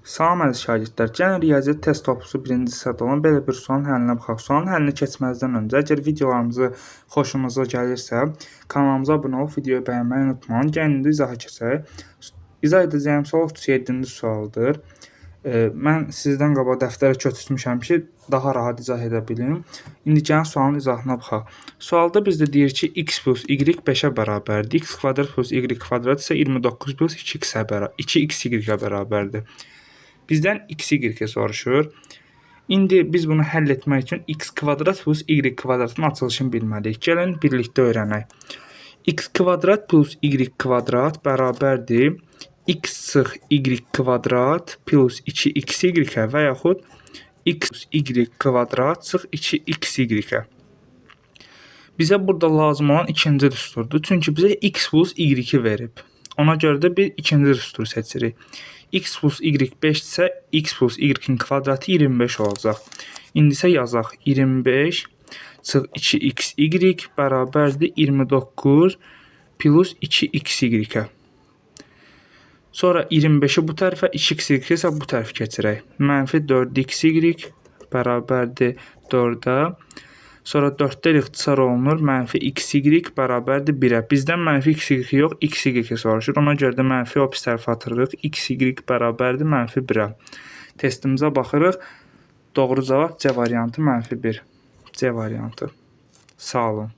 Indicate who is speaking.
Speaker 1: Salam əziz şagirdlər, gəlin riyaziyyat test toplusu birinci hissədə olan belə bir sualın həllinə baxaq. Sualın həllini keçməzdən öncə, əgər videolarımızı xoşunuza gəlirsə, kanalımıza abunə olub videoyu bəyənməyi unutmayın. Gəlin indi izaha keçək. İzah edəcəyim sual 37-ci sualdır. Mən sizdən qabaq dəftərə köçürmüşəm ki, daha rahat izah edə bilim. İndi gəlin sualın izahına baxaq. Sualda bizdə deyir ki, x plus y 5-ə bərabərdir. X kvadrat plus y kvadrat isə 29 plus 2x-ə bərabər, 2xy-ə bərabərdir. Bizdən x, y soruşur. İndi biz bunu həll etmək üçün x kvadrat plus y kvadratın açılışını bilməliyik. Gəlin birlikdə öyrənək. X kvadrat plus y kvadrat bərabərdir x çıx y kvadrat plus 2xy və yaxud x y kvadrat çıx 2xy. Bizə burada lazım olan ikinci düsturdur. Çünki bizə x plus y verib. Ona görə də biz ikinci düsturu seçirik. X plus y 5 isə x plus y-in kvadratı 25 olacaq. İndi isə yazaq 25 çıx 2xy bərabərdir 29 plus 2xy-ə. Sonra 25-i bu tərəfə, 2xy isə bu tərəfə keçirək. Mənfi 4xy bərabərdir 4-ə. Sonra 4-də ixtisar olunur. Mənfi xy bərabərdir 1-ə. Bizdən mənfi xy yox, xy soruşur. Ona görə də mənfi o pis tərəfə atırıq. Xy bərabərdir mənfi 1-ə. Testimizə baxırıq. Doğru cavab C variantı, mənfi 1. C variantı. Sağ olun.